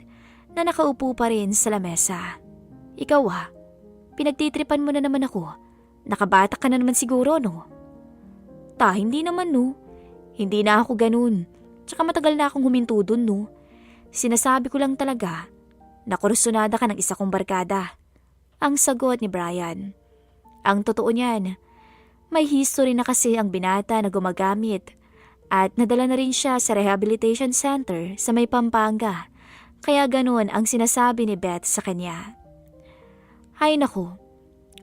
na nakaupo pa rin sa lamesa. Ikaw pinagtitripan mo na naman ako. Nakabata ka na naman siguro, no? Hindi naman, no. Hindi na ako ganun. Tsaka matagal na akong huminto dun, no. Sinasabi ko lang talaga na kursunada ka ng isa kong barkada. Ang sagot ni Brian. Ang totoo niyan, may history na kasi ang binata na gumagamit at nadala na rin siya sa rehabilitation center sa may Pampanga. Kaya ganun ang sinasabi ni Beth sa kanya. Hay naku,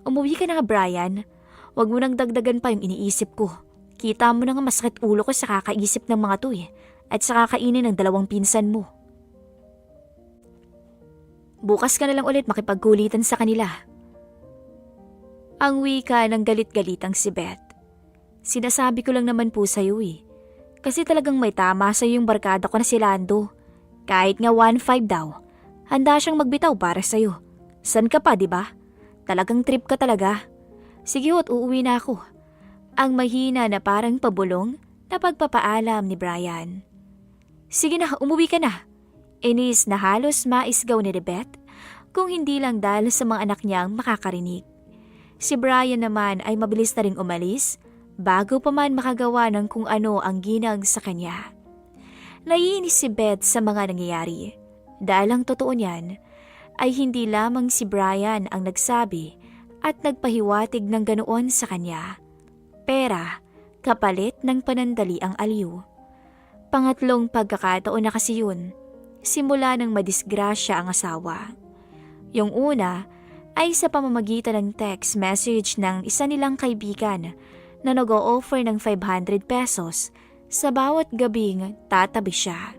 umuwi ka na nga Brian. Huwag mo nang dagdagan pa yung iniisip ko. Kita mo na nga masakit ulo ko sa kakaisip ng mga to at sa kakainin ng dalawang pinsan mo. Bukas ka na lang ulit makipagkulitan sa kanila. Ang wika ng galit-galitang si Beth. Sinasabi ko lang naman po sa'yo Kasi talagang may tama sa'yo yung barkada ko na si Lando. Kahit nga 1.5 daw, handa siyang magbitaw para sa'yo. San ka pa, diba? Talagang trip ka talaga. Sige uuwi na ako. Ang mahina na parang pabulong na pagpapaalam ni Brian. Sige na, umuwi ka na. Inis na halos maisgaw ni Beth kung hindi lang dahil sa mga anak niyang makakarinig. Si Brian naman ay mabilis na ring umalis bago pa man makagawa ng kung ano ang ginang sa kanya. Naiinis si Beth sa mga nangyayari dahil ang totoo niyan ay hindi lamang si Brian ang nagsabi at nagpahiwatig ng ganoon sa kanya. Pera, kapalit ng panandali ang aliw. Pangatlong pagkakataon na kasi yun, simula nang madisgrasya ang asawa. Yung una ay sa pamamagitan ng text message ng isa nilang kaibigan na nag-o-offer ng 500 pesos sa bawat gabing tatabi siya.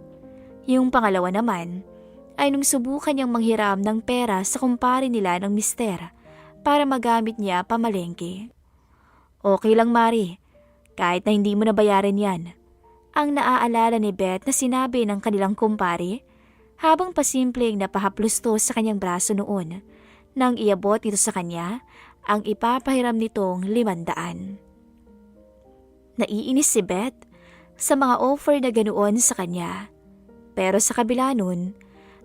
Yung pangalawa naman ay nung subukan niyang manghiram ng pera sa kumpare nila ng mister para magamit niya pamalengke. Okay lang Mari, kahit na hindi mo nabayaran yan. Ang naaalala ni Beth na sinabi ng kanilang kumpare habang pasimpleng napahaplos to sa kanyang braso noon nang iabot nito sa kanya ang ipapahiram nitong 500. Naiinis si Beth sa mga offer na ganoon sa kanya. Pero sa kabila nun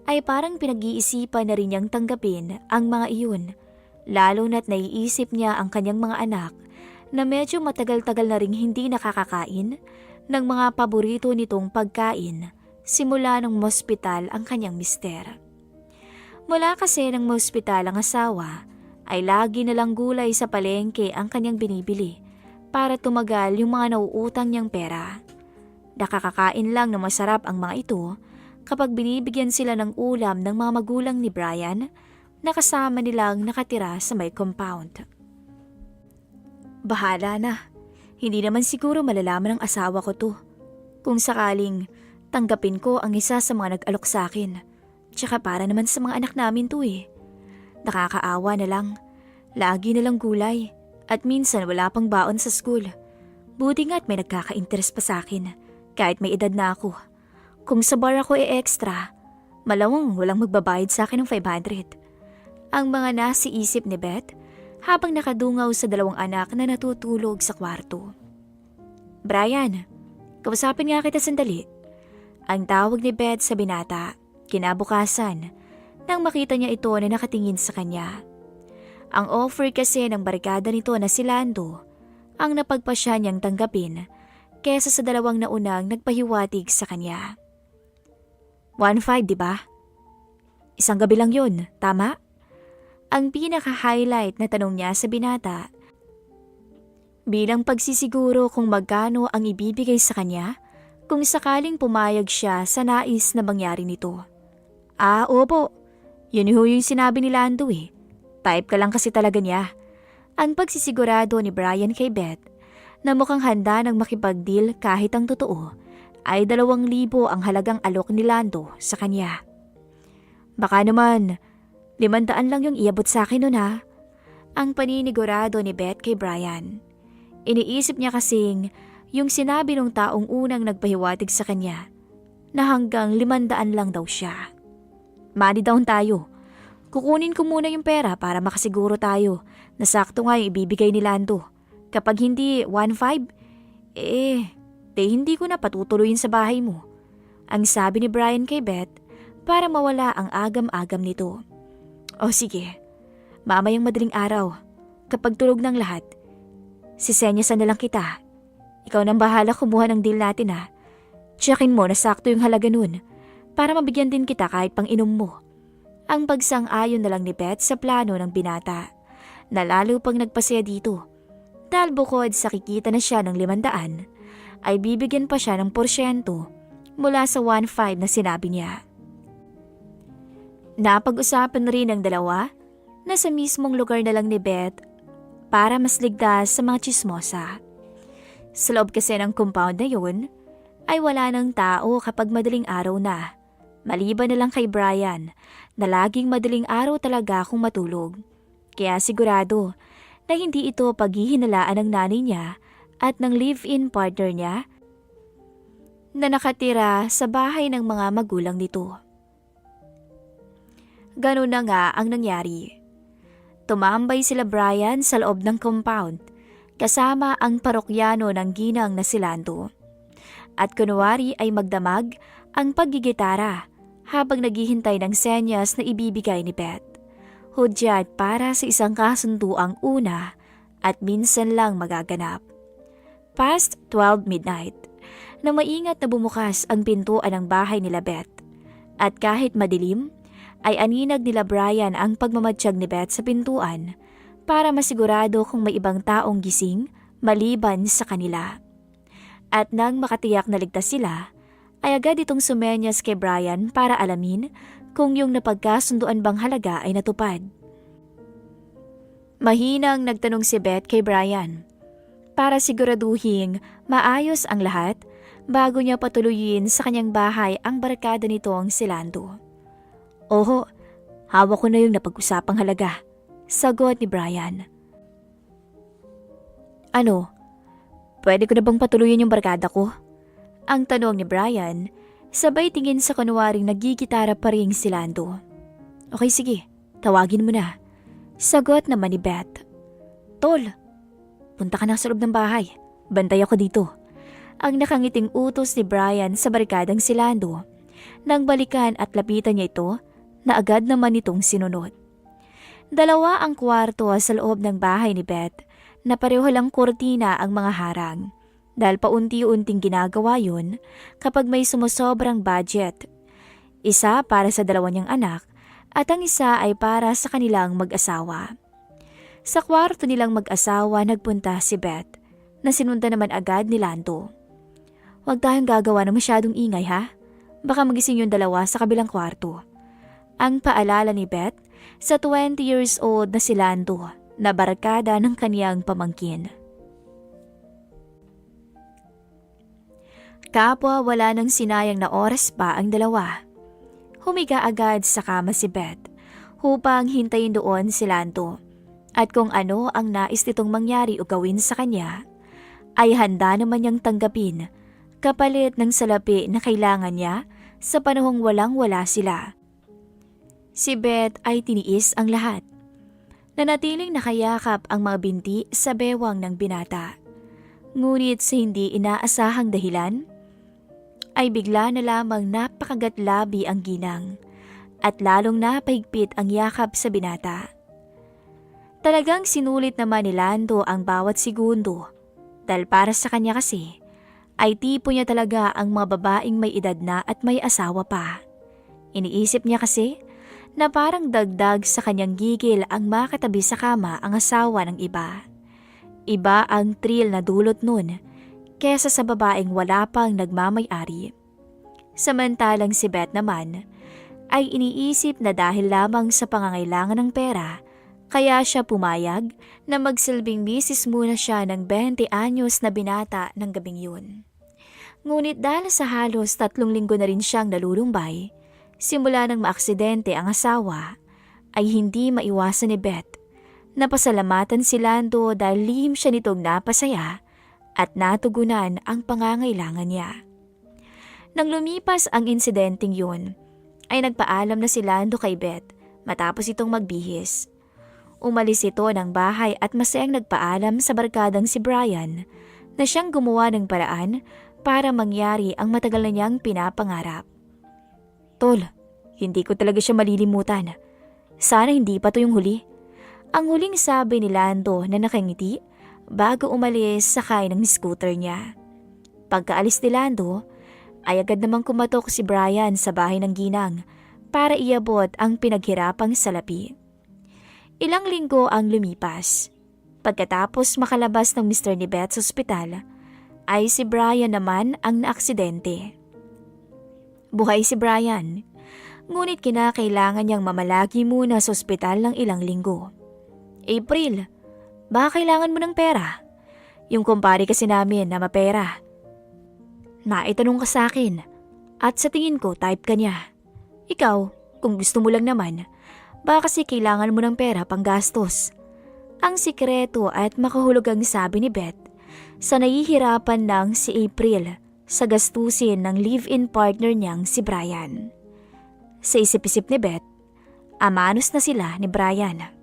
ay parang pinag-iisipan na rin niyang tanggapin ang mga iyon, lalo na't naiisip niya ang kanyang mga anak na medyo matagal-tagal na ring hindi nakakakain ng mga paborito nitong pagkain simula nung mospital ang kanyang mister. Mula kasi ng mospital ang asawa ay lagi na lang gulay sa palengke ang kanyang binibili para tumagal yung mga nauutang niyang pera. Nakakakain lang ng masarap ang mga ito kapag binibigyan sila ng ulam ng mga magulang ni Brian na kasama nilang nakatira sa may compound. Bahala na. Hindi naman siguro malalaman ng asawa ko to. Kung sakaling tanggapin ko ang isa sa mga nag-alok sa akin. Tsaka para naman sa mga anak namin to eh. Nakakaawa na lang. Lagi na lang gulay. At minsan wala pang baon sa school. Buti nga't may nagkaka-interest pa sa akin. Kahit may edad na ako. Kung sa bar ako extra, malawang walang magbabayad sa akin ng 500. Ang mga nasiisip ni Beth habang nakadungaw sa dalawang anak na natutulog sa kwarto. Brian, kausapin nga kita sandali. Ang tawag ni Beth sa binata, kinabukasan, nang makita niya ito na nakatingin sa kanya. Ang offer kasi ng barkada nito na si Lando, ang napagpasya niyang tanggapin kesa sa dalawang naunang nagpahiwatig sa kanya. 1.5 diba? Isang gabi lang yun, tama? Ang pinaka-highlight na tanong niya sa binata. Bilang pagsisiguro kung magkano ang ibibigay sa kanya kung sakaling pumayag siya sa nais na mangyari nito. Opo. Yun yung sinabi ni Lando eh. Type ka lang kasi talaga niya. Ang pagsisigurado ni Brian kay Beth na mukhang handa ng makipag-deal kahit ang totoo ay 2,000 ang halagang alok ni Lando sa kanya. Baka naman, 500 lang yung iabot sa akin nun ha. Ang paninigurado ni Beth kay Brian. Iniisip niya kasing yung sinabi ng taong unang nagpahiwatig sa kanya na hanggang 500 lang daw siya. Money down tayo. Kukunin ko muna yung pera para makasiguro tayo na sakto nga yung ibibigay ni Lando. Kapag hindi 1.5, hindi ko na patutuloyin sa bahay mo. Ang sabi ni Brian kay Beth para mawala ang agam-agam nito. O sige, mamayang madaling araw, kapag tulog ng lahat, sisenyasan na lang kita. Ikaw nang bahala kumuha ng deal natin ha. Tsakin mo na sakto yung halaga nun para mabigyan din kita kahit pang inom mo. Ang pagsang-ayon na lang ni Beth sa plano ng binata na lalo pang nagpasaya dito. Dahil bukod sa kikita na siya ng 500, ay bibigyan pa siya ng porsyento mula sa 1.5 na sinabi niya. Napag-usapan rin ng dalawa na sa mismong lugar na lang ni Beth para mas ligtas sa mga tsismosa. Sa loob kasi ng compound na yun, ay wala ng tao kapag madaling araw na. Maliban na lang kay Brian na laging madaling araw talaga kung matulog. Kaya sigurado na hindi ito paghihinalaan ng nanay niya at ng live-in partner niya na nakatira sa bahay ng mga magulang nito. Ganun na nga ang nangyari. Tumambay sila Brian sa loob ng compound kasama ang parokyano ng ginang na si Lando. At kunwari ay magdamag ang paggigitara habang naghihintay ng senyas na ibibigay ni Beth. Hudyat para sa isang kasunduang una at minsan lang magaganap. Past 12 midnight, na maingat na bumukas ang pintuan ng bahay nila Beth. At kahit madilim, ay aninag nila Brian ang pagmamadsyag ni Beth sa pintuan para masigurado kung may ibang taong gising maliban sa kanila. At nang makatiyak na ligtas sila, ay agad itong sumenyas kay Brian para alamin kung yung napagkasunduan bang halaga ay natupad. Mahinang nagtanong si Beth kay Brian para siguraduhing maayos ang lahat bago niya patuluyin sa kanyang bahay ang barkada nitong si Lando. Oho, hawak ko na yung napag-usapang halaga, sagot ni Brian. Ano? Pwede ko na bang patuluyin yung barkada ko? Ang tanong ni Brian, sabay tingin sa kunwaring nagigitara pa rin si Lando. Okay sige, tawagin mo na. Sagot naman ni Beth. Tol, punta ka na sa loob ng bahay. Bantay ako dito. Ang nakangiting utos ni Brian sa barkadang si Lando. Nang balikan at lapitan niya ito, na agad naman itong sinunod. 2 ang kwarto sa loob ng bahay ni Beth na pareho lang kurtina ang mga harang. Dahil paunti-unting ginagawa yun kapag may sumusobrang budget. Isa para sa 2 niyang anak at ang isa ay para sa kanilang mag-asawa. Sa kwarto nilang mag-asawa nagpunta si Beth na sinundan naman agad ni Lando. Huwag tayong gagawa ng masyadong ingay ha. Baka magising yung dalawa sa kabilang kwarto. Ang paalala ni Beth sa 20 years old na si Lando na barkada ng kaniyang pamangkin. Kapwa wala nang sinayang na oras pa ang dalawa. Humiga agad sa kama si Beth upang hintayin doon si Lando at kung ano ang nais nitong mangyari o gawin sa kanya ay handa naman niyang tanggapin kapalit ng salapi na kailangan niya sa panahong walang-wala sila. Si Beth ay tiniis ang lahat. Nanatiling nakayakap ang mga binti sa bewang ng binata. Ngunit sa hindi inaasahang dahilan, ay bigla na lamang napakagatlabi ang ginang at lalong napahigpit ang yakap sa binata. Talagang sinulit naman ni Lando ang bawat segundo dahil para sa kanya kasi ay tipo niya talaga ang mga babaeng may edad na at may asawa pa. Iniisip niya kasi na parang dagdag sa kanyang gigil ang makatabi sa kama ang asawa ng iba. Iba ang thrill na dulot nun kesa sa babaeng wala pang nagmamay-ari. Samantalang si Beth naman ay iniisip na dahil lamang sa pangangailangan ng pera, kaya siya pumayag na magsilbing misis muna siya ng 20 anyos na binata ng gabing yun. Ngunit dahil sa halos 3 linggo na rin siyang nalulumbay, simula nang maaksidente ang asawa, ay hindi maiwasan ni Beth na pasalamatan si Lando dahil lihim siya nitong napasaya at natugunan ang pangangailangan niya. Nang lumipas ang insidenteng yun, ay nagpaalam na si Lando kay Beth matapos itong magbihis. Umalis ito ng bahay at masayang nagpaalam sa barkadang si Brian na siyang gumawa ng paraan para mangyari ang matagal na niyang pinapangarap. Tol, hindi ko talaga siya malilimutan. Sana hindi pa to yung huli. Ang huling sabi ni Lando na nakangiti bago umalis sakay ng scooter niya. Pagkaalis ni Lando, ay agad namang kumatok si Brian sa bahay ng ginang para iabot ang pinaghirapang salapi. Ilang linggo ang lumipas. Pagkatapos makalabas ng Mr. ni Beth sa ospital, ay si Brian naman ang naaksidente. Buhay si Brian, ngunit kinakailangan niyang mamalagi muna sa ospital ng ilang linggo. April, baka kailangan mo ng pera? Yung kumpare kasi namin na mapera. Naitanong ka sa akin at sa tingin ko type ka niya. Ikaw, kung gusto mo lang naman, baka kasi kailangan mo ng pera pang gastos. Ang sikreto at makahulugang sabi ni Beth sa nahihirapan ng si April sa gastusin ng live-in partner niyang si Brian. Sa isip-isip ni Beth, amanos na sila ni Brian.